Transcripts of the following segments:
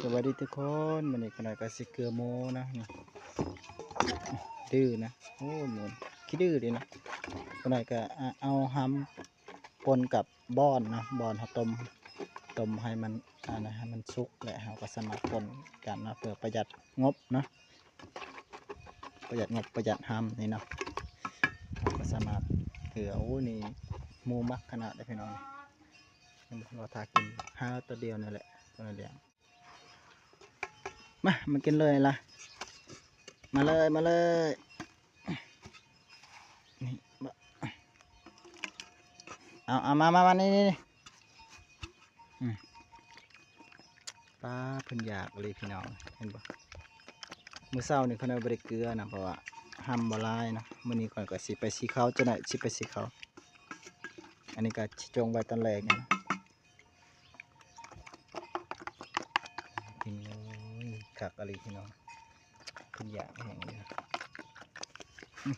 ສະບາຍດີທຸກຄົນ ມື້ນີ້ຂ້ານ້ອຍກໍຊິເກືອໝູເນາະ ນີ້ ດື້ນະ ໂອ້ ໝູຂີ້ດື້ເດເນາະ. ຂ້ານ້ອຍກໍ ອາ ເອົາຮຳປົນກັບບ່ອນເນາະ ບ່ອນເຮົາຕົ້ມ ຕົ້ມໃຫ້ມັນ ອັນນັ້ນ ໃຫ້ມັນສຸກ ແລະ ເຮົາກໍສາມາດປົນກັນເນາະ ເພື່ອປະຢັດງົບເນາະ ປະຢັດງົບ ປະຢັດຮຳນີ້ເນາະ ເຮົາກໍສາມາດເກືອ. ໂອ້ ນີ້ໝູມັກຂະໜາດເດ້ພີ່ນ້ອງ ເຫັນບໍ່ ລໍຖ້າກິນ ຫາໂຕດຽວນີ້ແຫຼະ ໂຕນັ້ນແຫຼະ. ມາ ມາກິນເລີຍລະ ມາເລີຍ ມາເລີຍ ນີ້ ເອົາ ເອົາ ມາ ມາ ມາ ນີ້ ນີ້ ນີ້ ອືມ ປາ ເພິ່ນຢາກອີ່ຫຼີພີ່ນ້ອງ ເຫັນບໍ່? ມື້ເຊົ້ານີ້ຂ້ານ້ອຍບໍ່ໄດ້ເກືອນະ ເພາະວ່າຮຳບໍ່ຫຼາຍເນາະ. ມື້ນີ້ຂ້ອຍກໍຊິໄປສີເຂົ້າ ຈັກໜ້ອຍຊິໄປສີເຂົ້າ ອັນນີ້ກໍຊິຈົ່ງໄວ້ຕອນແລງນີ້ນະ. ກິນ ໂອ້ຍ ຄັກອີ່ຫຼີພີ່ນ້ອງ ເພິ່ນຢາກແຮງເດ. ອື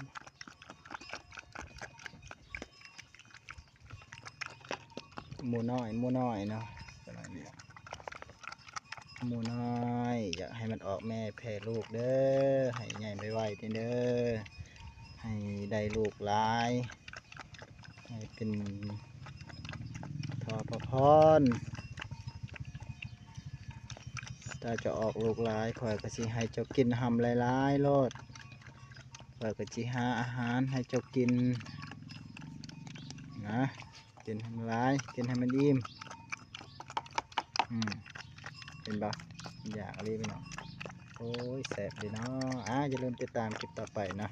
ມ ໝູນ້ອຍ ໝູນ້ອຍເນາະ ໝູນ້ອຍ ຢາກໃຫ້ມັນອອກແມ່ແຜ່ລູກເດີ ໃຫ້ໃຫຍ່ໄວໆເດີ ໃຫ້ໄດ້ລູກຫຼາຍ ໃຫ້ເປັນທໍພະພອນ. ຖ້າເຈົ້າອອກລູກຫຼາຍ ຂ້ອຍກໍຊິໃຫ້ເຈົ້າກິນຮຳຫຼາຍໆໂລດ ຂ້ອຍກໍຊິຫາອາຫານໃຫ້ເຈົ້າກິນນະ ກິນໃຫ້ມັນຫຼາຍ ກິນໃຫ້ມັນອີ່ມ. ອືມ ເຫັນບໍ່? ຢາກອີ່ຫຼີພີ່ນ້ອງ ໂອ້ຍ ແຊບເດເນາະ. ອາ ຢ່າລືມຕິດຕາມຄລິບຕໍ່ໄປເນາະ.